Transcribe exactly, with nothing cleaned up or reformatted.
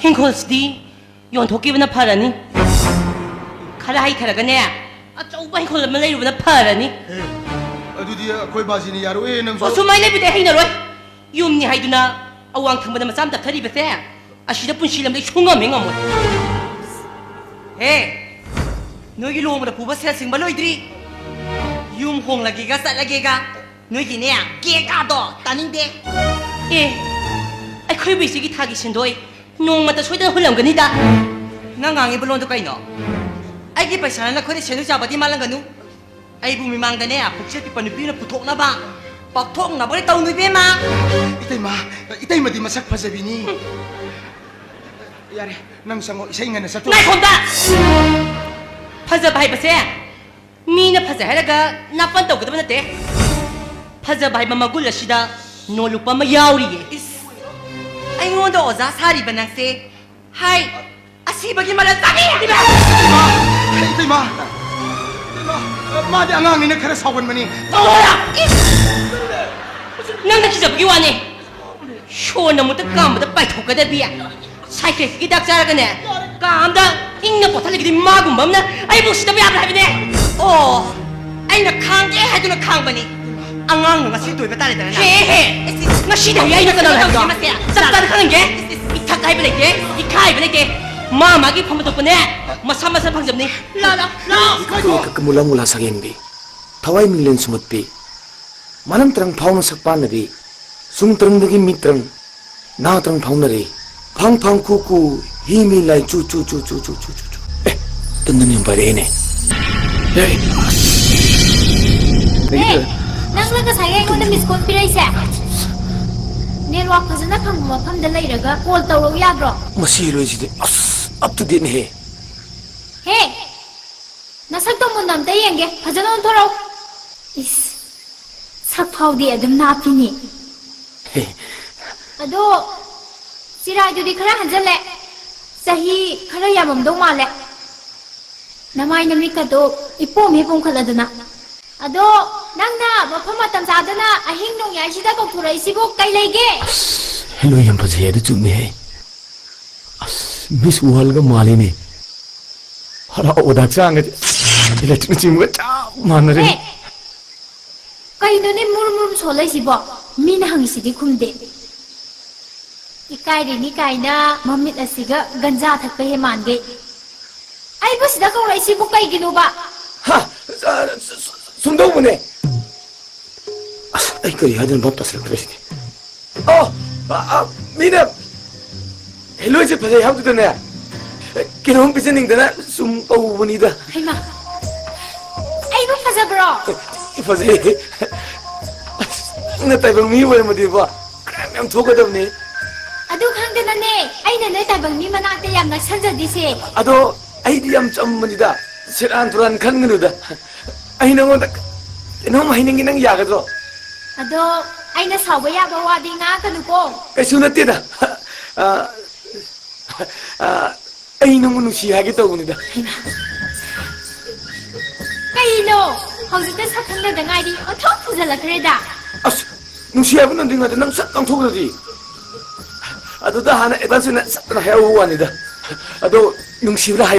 ꯍꯤꯡꯈꯣꯜꯁꯤꯗꯤ ꯌꯣꯟꯊꯣꯛꯈꯤꯕꯅ ꯐꯔꯅꯤ꯫ ꯈꯔ ꯍꯩꯊꯔꯒꯅꯦ, ꯑꯆꯧꯕ ꯍꯤꯡꯈꯣꯜ ꯑꯃ ꯂꯩꯔꯨꯕꯅ ꯐꯔꯅꯤ꯫ ꯑꯦ, ꯑꯗꯨꯗꯤ ꯑꯩꯈꯣꯏ ꯕꯥꯖꯤꯅ ꯌꯥꯔꯣꯏꯌꯦ, ꯅꯪꯁꯨ꯫ ꯑꯣ, ꯁꯨꯃꯥꯏꯅ ꯂꯩꯕꯗꯤ ꯍꯩꯅꯔꯣꯏ꯫ ꯌꯨꯝꯅꯤ ꯍꯥꯏꯗꯨꯅ ꯑꯋꯥꯡ ꯊꯪꯕꯗ ꯃꯆꯥ ꯑꯃ ꯇꯞꯊꯔꯤꯕꯁꯦ, ꯑꯁꯤꯗ ꯄꯨꯟꯁꯤ ꯂꯝꯗ ꯁꯨꯡꯉꯝ ꯍꯦꯛ ꯉꯝꯃꯣꯏ꯫ ꯍꯦ, ꯅꯣꯏꯒꯤ ꯂꯨꯍꯣꯡꯕꯗ ꯄꯨꯕ ꯁꯦꯜ ꯁꯤꯡꯕ ꯂꯣꯏꯗ꯭ꯔꯤ꯫ ꯌꯨꯝ ꯍꯣꯡꯂꯒꯦꯒ ꯆꯠꯂꯒꯦꯒ ꯅꯣꯏꯒꯤꯅꯦ, ꯀꯦ ꯀꯥꯗꯣ ꯇꯥꯅꯤꯡꯗꯦ꯫ ꯑꯦ, ꯑꯩꯈꯣꯏꯕꯨ ꯏꯆꯦꯒꯤ ꯊꯥꯒꯤ ꯁꯦꯟꯗꯣꯏ ꯅꯣꯡꯃꯇ ꯁꯣꯏꯗꯅ ꯍꯨꯜꯂꯝꯒꯅꯤꯗ꯫ ꯅꯪ ꯉꯥꯡꯉꯤꯕ ꯂꯣꯟꯗꯣ ꯀꯩꯅꯣ? ꯑꯩꯒꯤ ꯄꯩꯁꯥꯅ ꯅꯈꯣꯏꯗ ꯁꯦꯟꯗꯣꯏ ꯆꯥꯕꯗꯤ ꯃꯥꯜꯂꯝꯒꯅꯨ꯫ ꯑꯩꯕꯨ ꯃꯤꯃꯥꯡꯗꯅꯦ, ꯄꯨꯛꯆꯦꯜ ꯄꯤꯛꯄ ꯅꯨꯄꯤ ꯑꯃꯅ ꯄꯨꯊꯣꯛꯅꯕ, ꯄꯥꯛꯊꯣꯛꯅꯕ ꯇꯧꯅꯨ, ꯏꯕꯦꯝꯃ꯫ ꯏꯇꯩꯃ, ꯏꯇꯩꯃꯗꯤ ꯃꯁꯛ ꯐꯖꯕꯤꯅꯤ꯫ ꯌꯥꯔꯦ, ꯅꯪ ꯆꯪꯉꯣ, ꯏꯁꯩ ꯉꯟꯅ ꯆꯠꯇꯣꯔꯦ꯫ ꯉꯥꯏꯈꯣꯝꯗ! ꯐꯖꯕ ꯍꯥꯏꯕꯁꯦ ꯃꯤꯅ ꯐꯖꯩ ꯍꯥꯏꯔꯒ ꯅꯥꯄꯟ ꯇꯧꯒꯗꯕ ꯅꯠꯇꯦ꯫ ꯐꯖꯕ ꯍꯥꯏꯕ ꯃꯒꯨꯟ ꯑꯁꯤꯗ ꯅꯣꯂꯨꯛꯄ ꯑꯃ ꯌꯥꯎꯔꯤꯌꯦ꯫ ꯏꯁ, ꯑꯩꯉꯣꯟꯗ ꯑꯣꯖꯥ ꯁꯥꯔꯤꯕ ꯅꯪꯁꯦ? ꯍꯥꯏ, ꯑꯁꯤꯕꯒꯤ ꯃꯔꯜ ꯆꯥꯕꯤ! ꯏꯇꯩꯃ! ꯏꯇꯩꯃ! ꯏꯇꯩꯃ! ꯃꯥꯗꯤ ꯑꯉꯥꯡꯅꯤꯅ ꯈꯔ ꯁꯥꯎꯒꯟꯕꯅꯤ꯫ ꯇꯧꯔꯣꯔꯥ? ꯏꯁ! ꯅꯪꯅ ꯀꯤꯖꯕꯒꯤ ꯋꯥꯅꯤ꯫ ꯁꯣꯔꯅ ꯑꯃꯨꯛꯇ ꯀꯥꯝꯕꯗ ꯄꯥꯏꯊꯣꯛꯀꯗꯕꯤ꯫ ꯁꯥꯏꯀ꯭ꯔꯦꯠꯀꯤ ꯍꯤꯗꯥꯛ ꯆꯥꯔꯒꯅꯦ, ꯀꯥ ꯑꯝꯗ ꯏꯪꯅ ꯄꯣꯊꯥ ꯂꯩꯒꯗꯕꯤ ꯃꯥꯒꯨꯝꯕ ꯑꯃꯅ ꯑꯩꯕꯨ ꯎꯁꯤꯠꯇꯕ ꯌꯥꯕ꯭ꯔꯥ ꯍꯥꯏꯕꯅꯦ꯫ ꯑꯣ, ꯑꯩꯅ ꯈꯥꯡꯒꯦ ꯍꯥꯏꯗꯨꯅ ꯈꯥꯡꯕꯅꯤ꯫ ꯑꯉꯥꯡꯅ ꯉꯁꯤ ꯇꯣꯏꯕ ꯇꯥꯔꯦꯗꯅ ꯅꯪ꯫ ꯍꯦ, ꯍꯦ! ꯏꯁ, ꯏꯁ, ꯉꯁꯤꯗꯤ ꯍꯌꯥꯏꯅ ꯀꯅꯥꯅꯣ ꯍꯥꯏꯕꯅꯣ? ꯃꯁꯦ? ꯆꯞ ꯆꯥꯅ ꯈꯪꯍꯟꯒꯦ꯫ ꯏꯁ, ꯏꯁ, ꯏꯁ꯫ ꯏꯊꯛ ꯍꯥꯏꯕ ꯂꯩꯇꯦ, ꯏꯈꯥ ꯍꯥꯏꯕ ꯂꯩꯇꯦ꯫ ꯃꯥ ꯃꯥꯒꯤ ꯐꯝꯕ ꯊꯣꯛꯄꯅꯦ, ꯃꯁꯥ ꯃꯁꯥ ꯐꯪꯖꯕꯅꯤ꯫ ꯂꯥ, ꯂꯥ, ꯂꯥ꯫ ꯀꯛꯀꯅꯤ ꯀꯛꯀ ꯃꯨꯂꯥ ꯃꯨꯂꯥ ꯁꯛꯍꯦꯟꯕꯤ, ꯊꯋꯥꯏ ꯃꯤꯂꯦꯟ ꯁꯨꯃꯠꯄꯤ, ꯃꯅꯝ ꯇꯔꯪ ꯐꯥꯎꯅ ꯁꯛ ꯄꯥꯟꯅꯕꯤ, ꯆꯨꯡ ꯇꯔꯪꯗꯒꯤ ꯃꯤꯠ ꯇꯔꯪ, ꯅꯥ ꯇꯔꯪ ꯐꯥꯎꯅꯔꯤ꯫ ꯐꯥꯡ ꯐꯥꯡ ꯀꯨ ꯀꯨ, ꯍꯤ ꯃꯤ ꯂꯥꯏ ꯆꯨ ꯆꯨ ꯆꯨ ꯆꯨ ꯆꯨ ꯆꯨ ꯆꯨ ꯆꯨ꯫ ꯑꯦ, ꯇꯟꯗꯟ ꯌꯥꯝ ꯄꯥꯏꯔꯛꯑꯦꯅꯦ꯫ ꯑꯦ, ꯑꯁ! ꯑꯦ, ꯅꯪꯅ ꯉꯁꯥꯏ ꯑꯩꯉꯣꯟꯗ ꯃꯤꯁ ꯀꯣꯜ ꯄꯤꯔꯛꯏꯁꯦ? ꯅꯦꯠꯋꯥꯛ ꯐꯖꯅ ꯐꯪꯕ ꯃꯐꯝꯗ ꯂꯩꯔꯒ ꯀꯣꯜ ꯇꯧꯔꯛꯎ ꯌꯥꯗ꯭ꯔꯣ? ꯃꯁꯤ ꯍꯦꯔꯣꯏꯟꯁꯤꯗꯤ ꯑꯁ ꯑꯞ ꯇꯨ ꯗꯦꯠꯅꯦꯍꯦ꯫ ꯍꯦ! ꯅꯁꯛꯇꯣ ꯃꯨꯟꯅ ꯑꯝꯇ ꯌꯦꯡꯒꯦ꯫ ꯐꯖꯅ ꯑꯣꯟꯊꯣꯔꯛꯎ꯫ ꯏꯁ, ꯁꯛ ꯐꯥꯎꯗꯤ ꯑꯗꯨꯝ ꯅꯥꯞꯄꯤꯅꯦ꯫ ꯍꯦ꯫ ꯑꯗꯣ ꯆꯤꯔꯥꯏꯗꯨꯗꯤ ꯈꯔ ꯍꯟꯖꯜꯂꯦ꯫ ꯆꯍꯤ ꯈꯔ ꯌꯥꯝꯃꯝꯗꯧ ꯃꯥꯜꯂꯦ꯫ ꯅꯃꯥꯏ ꯅꯃꯤꯠꯀꯗꯣ ꯏꯄꯣꯝ ꯍꯦꯛ ꯄꯣꯝꯈꯠꯂꯗꯅ꯫ ꯑꯗꯣ ꯅꯪꯅ ꯃꯐꯝ ꯃꯇꯝ ꯆꯥꯗꯅ ꯑꯍꯤꯡ ꯅꯣꯡꯌꯥꯏꯁꯤꯗ ꯀꯧꯊꯣꯔꯛꯏꯁꯤꯕꯨ ꯀꯩ ꯂꯩꯒꯦ? ꯑꯁ, ꯍꯦꯂꯣꯏ ꯌꯥꯝ ꯐꯖꯩ, ꯑꯗꯨ ꯆꯨꯝꯃꯤꯍꯦ꯫ ꯃꯤꯁ ꯋꯥꯔꯜꯒ ꯃꯥꯜꯂꯤꯅꯦ꯫ ꯍꯔꯥꯎꯕꯗ ꯍꯛꯆꯥꯡꯒꯁꯦ ꯏꯂꯦꯛꯇ꯭ꯔꯤꯛꯅ ꯆꯤꯡꯕꯒ ꯆꯞ ꯃꯥꯟꯅꯔꯦ꯫ ꯑꯦ! ꯀꯩꯅꯣꯅꯦ ꯃꯨꯔꯨꯝ ꯃꯨꯔꯨꯝ ꯁꯣꯜꯂꯛꯏꯁꯤꯕꯣ? ꯃꯤꯅ ꯍꯪꯉꯤꯁꯤꯗꯤ ꯈꯨꯝꯗꯦ꯫ ꯏꯀꯥꯏꯔꯤꯅꯤ ꯀꯥꯏꯅ ꯃꯃꯤꯠ ꯑꯁꯤꯒ ꯒꯟꯖꯥ ꯊꯛꯄ ꯍꯦ ꯃꯥꯟꯒꯩ꯫ ꯑꯩꯕꯨ ꯁꯤꯗ ꯀꯧꯔꯛꯏꯁꯤꯕꯨ ꯀꯩꯒꯤꯅꯣꯕ? ꯍꯥ? ꯑ, ꯁ-, ꯁ-, ꯁꯨꯝꯗꯧꯕꯅꯦ꯫ ꯑꯁ, ꯑꯩ ꯀꯔꯤ ꯍꯥꯏꯗꯣꯏꯅꯣ ꯚꯥꯞ ꯇꯥꯁꯤꯜꯂꯛꯇ꯭ꯔꯦ ꯁꯤꯗꯤ꯫ ꯑꯣ, ꯑ, ꯑ, ꯃꯤꯅ ꯍꯦꯂꯣꯏꯁꯦ ꯐꯖꯩ ꯍꯥꯏꯕꯗꯨꯗꯅꯦ, ꯀꯩꯅꯣꯝ ꯄꯤꯖꯅꯤꯡꯗꯅ ꯁꯨꯝ ꯀꯧꯕꯅꯤꯗ꯫ ꯍꯩꯃꯥ, ꯑꯩꯕꯨ ꯐꯖꯕ꯭ꯔꯣ? ꯐꯖꯩ꯫ ꯑꯁ, ꯅꯪꯅ ꯇꯥꯏꯕꯪ ꯃꯤ ꯑꯣꯏꯔꯝꯃꯗꯤꯕꯣ, ꯀꯌꯥꯝ ꯌꯥꯝ ꯊꯣꯛꯀꯗꯕꯅꯤ꯫ ꯑꯗꯨ ꯈꯪꯗꯅꯅꯦ ꯑꯩꯅ ꯅꯣꯏ ꯇꯥꯏꯕꯪ ꯃꯤ ꯃꯅꯥꯛꯇ ꯌꯥꯝ ꯅꯛꯁꯟꯖꯗꯤꯁꯦ꯫ ꯑꯗꯣ ꯑꯩꯗꯤ ꯌꯥꯝ ꯆꯝꯕꯅꯤꯗ, ꯁꯦꯔꯥꯟ ꯇꯨꯔꯥꯟ ꯈꯟꯒꯅꯨꯗ꯫ ꯑꯩ ꯅꯉꯣꯟꯗ ꯀꯩꯅꯣꯝ ꯍꯥꯏꯅꯤꯡꯉꯤ, ꯅꯪ ꯌꯥꯒꯗ꯭ꯔꯣ? ꯑꯗꯣ ꯑꯩꯅ ꯁꯥꯎꯕ ꯌꯥꯕ ꯋꯥꯗꯤ ꯉꯥꯡꯉꯛꯀꯅꯨꯀꯣ꯫ ꯀꯩꯁꯨ ꯅꯠꯇꯦꯗ꯫ ꯑ, ꯑ, ꯑꯩ ꯅꯪꯕꯨ ꯅꯨꯡꯁꯤ ꯍꯥꯏꯒꯦ ꯇꯧꯕꯅꯤꯗ꯫ ꯀꯩꯅꯣ? ꯍꯧꯖꯤꯛꯇ ꯁꯛ ꯈꯪꯅꯗ ꯉꯥꯏꯔꯤ, ꯑꯣꯟꯊꯣꯛ ꯐꯖꯜꯂꯛꯈ꯭ꯔꯦꯗ꯫ ꯑꯁ, ꯅꯨꯡꯁꯤ ꯍꯥꯏꯕ ꯅꯪꯗ꯭ꯔꯤꯉꯩꯗ ꯅꯪ ꯁꯠ ꯉꯥꯡꯊꯣꯛꯈ꯭ꯔꯗꯤ꯫ ꯑꯗꯨꯗ ꯍꯥꯟꯅ ꯑꯦꯗꯚꯥꯟꯁ ꯑꯣꯏꯅ ꯁꯠꯇꯅ ꯍꯥꯏꯍꯧꯕ ꯋꯥꯅꯤꯗ꯫ ꯑꯗꯣ ꯅꯨꯡꯁꯤꯕꯗ ꯍꯥꯏ-